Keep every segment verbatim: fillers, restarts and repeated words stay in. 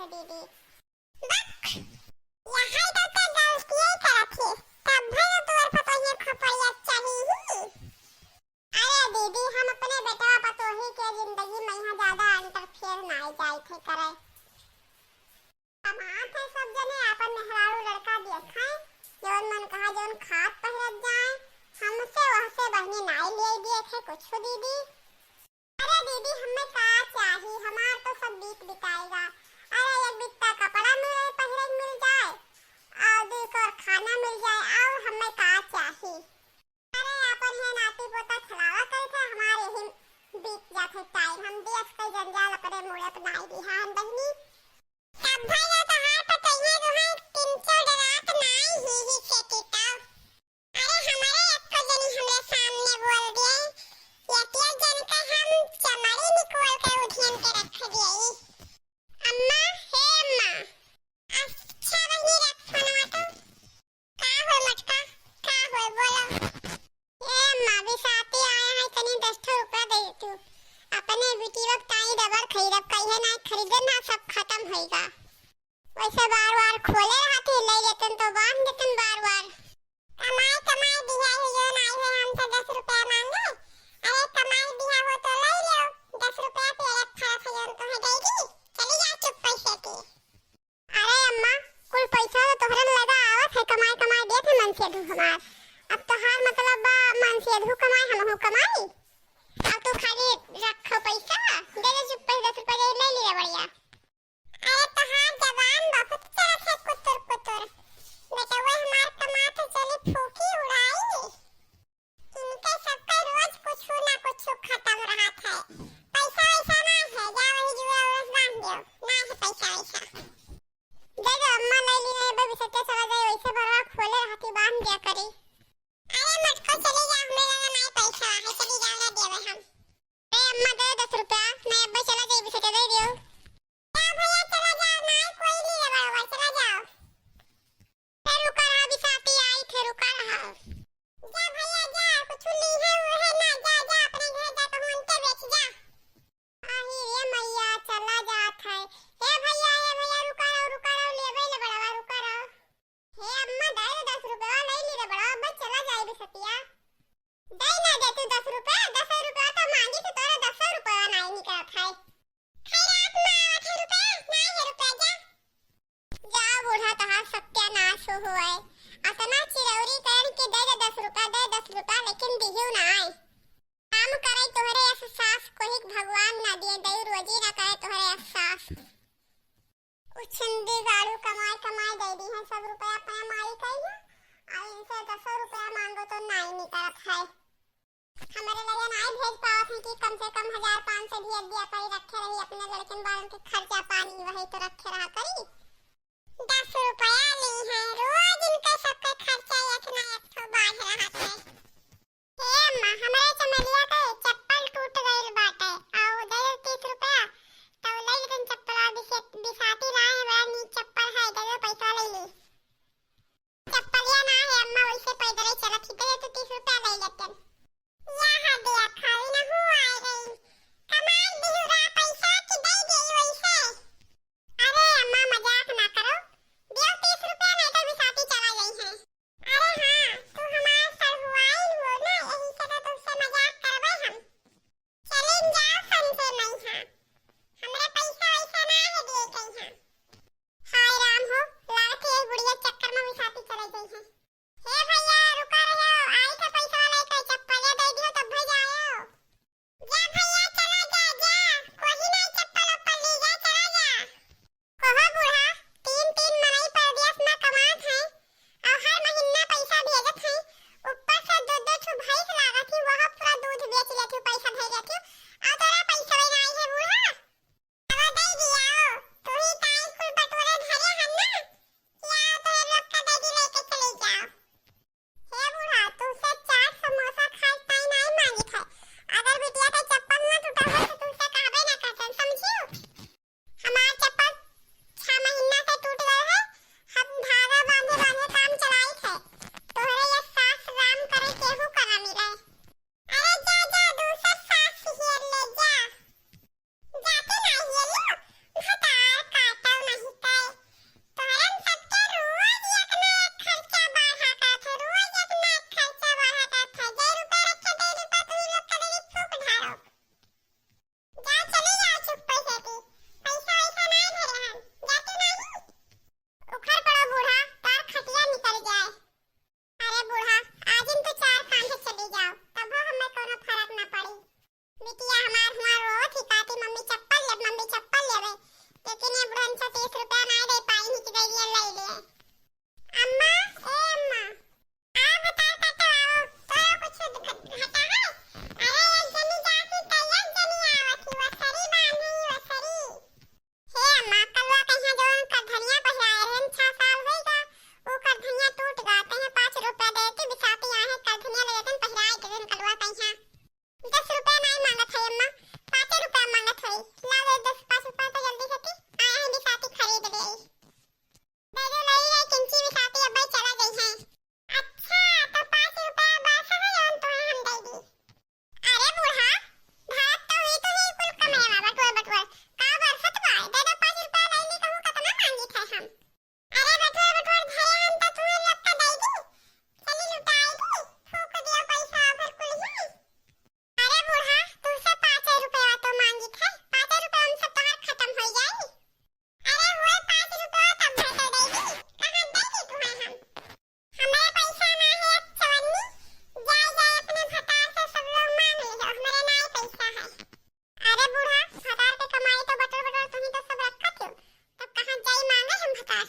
दीदी। बक, यही तो ते गलतिये करत ही, तब भई तोर पतोहिया खोपड़िया चाही ही। अरे दीदी, हम अपने बेटवा पतोही के जिंदगी में यहाँ ज्यादा interfere नाई जाइत है करे। कमात है सब जने, आपन मेहरारू लड़का देखै, जौन मन कहा जौन खात पहिरत जाए, हमसे वहसे बहिनी नाई ले दिए थे कुछ दीदी। अरे दीदी, हमें का चाही, हमार तो सब बीत बिताएगा। अरे एक बित्ता कपड़ा मिल, पहिरे मिल जाए, और दो सौ खाना मिल जाए, और हमें का चाही। अरे आपन ये नाती पोता खिलावा करे थे, हमारे ही बीत जाते टाइम, हम देश के जंजाल अपने मुड़े अपनाई दिहा हम बहिनी। तब भई तो हाथ पतैया जो है, तीन सौ डरात नाई ही ही से टिकाओ। अरे हमारे एक को जनी हमरे सामने बोल दिए, यतिया जन का हम चमड़ी निकोल के उधियन के रख दिए। अम्मा, हे अम्मा। अच्छा बहिनी रख फोनवा तो। का होय मटका, का होय बोलो। ए अम्मा, बिसाती आया है, तनी दस ठो रुपया दे तू। अपने बिटिया के ताई रबड़ खरीदब, कहिए ना खरीदे ना, सब खत्म होइगा। वैसे बार बार खोले रहती, ले लेतन तो बांध देतन बार बार। कमाई कमाई दिया है, यो नाई है हमसे दस रुपया मांगे। अरे कमाई दिया हो तो ले लो, दस रुपया पेड़े फरत है, जौन तुम्हें दे दी, चली जा चुप पैसे की। अरे अम्मा, कुल पैसा तो तोहरे लगा आवत है, कमाई कमाई देत है मनसेधू हमार। अब तोहार मतलब बा मनसेधू कमाई, हमहू कमाई? अब तू खाली रखो पैसा, दे दे चुप पैसे, दस रुपया दे, ले ली रे बढ़िया। अरे तोहार जबान बहुत चलत है कुतुर कुतुर। बेटवा हमार कमात चली फूकी उड़ाई। इनके सबके रोज कुछु ना कुछु खत्म रहत है। पैसा वैसा ना है, जा वही जुआ उड़स बांध दो, ना है पैसा वैसा। दे दो अम्मा, ले ली, नहीं बे बिसके चला जाए, वैसे बरवा खोले रहती, बांध दिया करी। अरे मटको चली जा, हमें लगा ना पैसा है, चली जाओ ना देवे हम। ए अम्मा दे दस रुपया, नहीं अब्बे चला जाए बिसके दे दियो। जा भैया चला जाओ, ना कोई नहीं है बराबर, चला जाओ। फिर रुका रहा बिसाती आई, फिर रुका रहा। जा भैया जा, कुछ ली है वो है ना, जा जा अपने घर जा, कहूँ उनके बेच जा। आही रे मैया, चला जात है। हे भैया, हे भैया, रुका रहो, रुका रहो, लेबे ले बड़वा, रुका रहो। हे अम्मा, दे दे दस रुपया, ले ली रे बड़वा, बस चला जाए बिसतिया। दे ना दे तू दस रुपया, दस रुपया तो मांगी तो तोरा दस रुपया नाई निकलत है। खैरात में आवत है रुपया, नाई है रुपया, जा। जा बूढ़ा, तहार सत्यानाश हो होए। अतना चिरौरी करन कि दे दे दस रुपया, दे दस रुपया, लेकिन दिहियो ना आए। काम करे तोहरे अस सास, कोहिक भगवान ना दिए, दई रोजी ना करे तोहरे अस सास। उछिंदी गाड़ू कमाए कमाए दे दी है सब रुपया अपने माई कही है, और इनसे दसो रुपया मांगो तो नाई निकलत है। हमरे लगे नाई भेज पावत है कि कम से कम हजार पाँच सौ भी दिया करी, रखे रही अपने लड़कन बालन के खर्चा पानी, वही तो रखे रहा करी। दस रुपया ली है, रोज इनके सबके खर्चा एक ना एक ठो बाढ़ रहत है। हे अम्मा, हमरे चमेलिया के चप्पल टूट गइल बाटे, आउ दे दे तीस रुपया, तउ ले लेतन चप्पल, आ बिसे-, बिसाती ना है, बड़ा नीक चप्पल है, दे दे पैसा ले ली। चप्पलिया ना है अम्मा, वैसे पैदल ही चलत ही, दे दे तो तीस रुपया ले लेतन। या हा दिया खाई ना हूँ आ गई। कमाई दिहु रहा पैसा कि दे दे वैसे?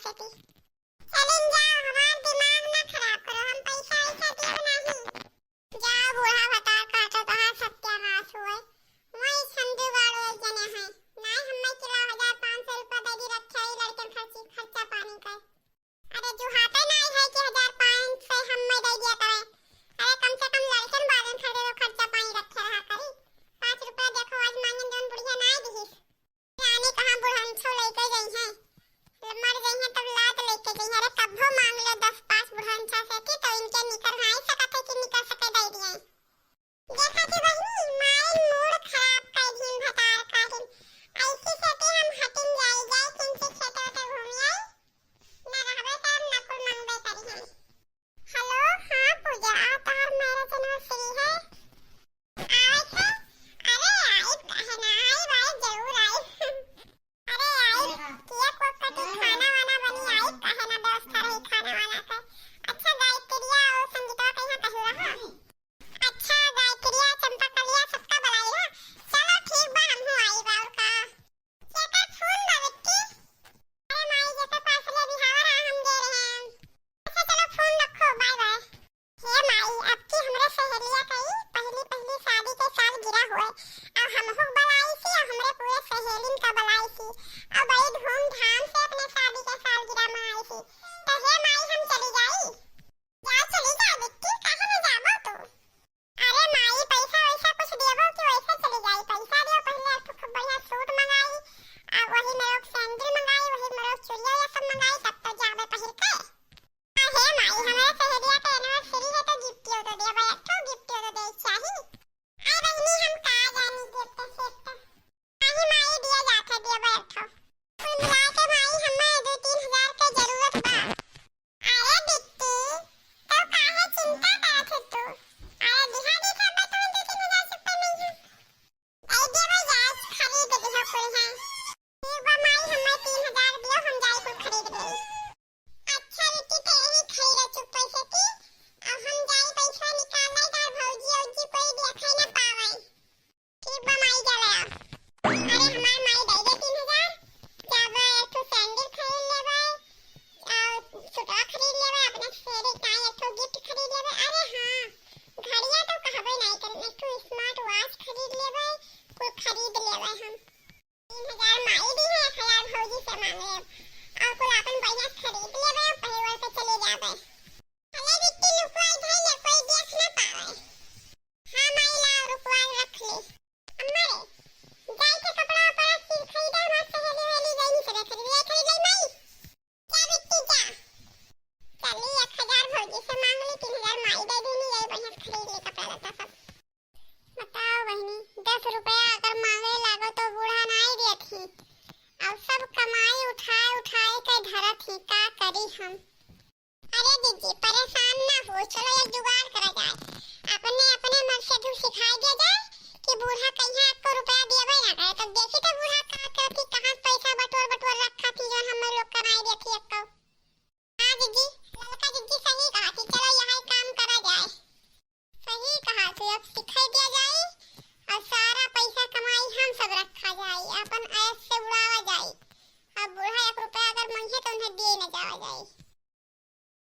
से की। चलिन जाओ, हमार दिमाग ना खराब करो, हम पैसा ऐसा देब नहीं। जाओ बूढ़ा भतार, काटो तोहार सत्यानाश हुए। वही संजू बाड़ो एक जने हैं, नाई हम्मे किला हजार पाँच सौ रुपया दे दी रखे है लड़कन खर्ची, खर्चा पानी का। अरे जुहाते नाई है कि हजार पाँच सौ हम्मे दे दिया करे। अरे कम से कम लड़कन बालन खरीदो, खर्चा पानी रखे रहा करी। पाँच रुपया देखो आज मांगन जौन बुढ़िया नाई दिहिस। जाने कहाँ बुढ़नछो लइके गई हैं, मर गई हैं तब लात लइके गई हैं। अरे कब्बो मांग लो दस पाँच बुढ़नछा से की तो इनके निकर नाई सकत है कि निकर सके दे दिए। देखा थी बहिनी, माई मूड खराब कर दिन भतार का दिन। ऐसी से कि हम हटिन जाई, जाई किनसे खेते वेते घूमी आई, न रहबे करब न कुल मंगबे करी हैं। हेलो, हाँ पूजा, आ तोहार मैरिज एनिवर्सरी है, आवे के? अरे आइब, काहे ना आइब, आइब, जरूर आइब। अरे आइब, केक वेक कटी, खाना वाना बनी, आइब, काहे ना व्यवस्था रही खाना वाना के। अच्छा गायत्रिया और संगीतवा के यहाँ कहियो रहा। अच्छा गायत्रिया, चंपा कलिया सबका बुलाई रहा। चलो ठीक बा, हमहू आइब, और का। केकर फोन बा बिट्टी? अरे माई, जेकर पास ले बिहावा रहा, हम दे रहे हैं। अच्छा चलो फोन रखो, बाय बाय। हे माई, अब की हमरे सहेलिया का ई पहली पहली शादी के सालगिरह हुए, अब हमहू का बुलाई सी, अब हमरे पूरे सहेलिन का बुलाई सी, अब बड़ी धूमधाम से अपने शादी के सालगिरह मनाई सी। तो हे माई, हम चली जाई? जा चली जा बिट्टी, काहे न जाबो तू? अरे माई, पैसा वैसा कुछ देबो कि वैसे चली जाई? पैसा दियो, पहले एक ठो खूब बढ़िया सूट मंगाई, आ वही में लोग सैंडल मंगाई, वही में लोग चुड़िया ये सब मंगाई, तब तो जाबे पहिर के। अरे माई, हमारे सहेलिया के एनिवर्सरी है तो गिफ्ट यो तो देबे, एक ठो गिफ्ट यो तो दे चाही। अरे बहिनी, हम का जानी गिफ्ट सिफ्ट। नहीं माई, दिया जात है, देबे एक ठो। कुल मिला के माई, हमें दो तीन हजार के जरूरत बा। अरे बिट्टी, तो काहे चिंता करत है तू? अरे दिहा दी था बतवन दो तीन हजार से ऊपर नहीं है। ऐ देबो जास खरीद दिहो कुल है। ठीक बा माई, हमें तीन हजार दियो, हम जाई कुल खरीद ले। अच्छा बिट्टी, ते यही खाई रह चुप पैसे की, अब हम जाई पैसा निकाल लाई, तार भौजी औजी कोई देखे न पावे। ठीक बा माई, जा ले आ। अरे हमार माई दे दे तीन हजार, जाबे एक ठो सैंडल खरीद लेबे, आ, सुटवा खरीद लेबे, अपने फेरे का एक ठो गिफ्ट खरीद लेबे। अरे हाँ, घड़िया तो कहबे नहीं करी, एक ठो स्मार्ट वॉच खरीद लेबे, कुल खरीद लेबे हम। तीन हजार माई दी है, एक हजार भौजी से मांग लेब, और कुल अपन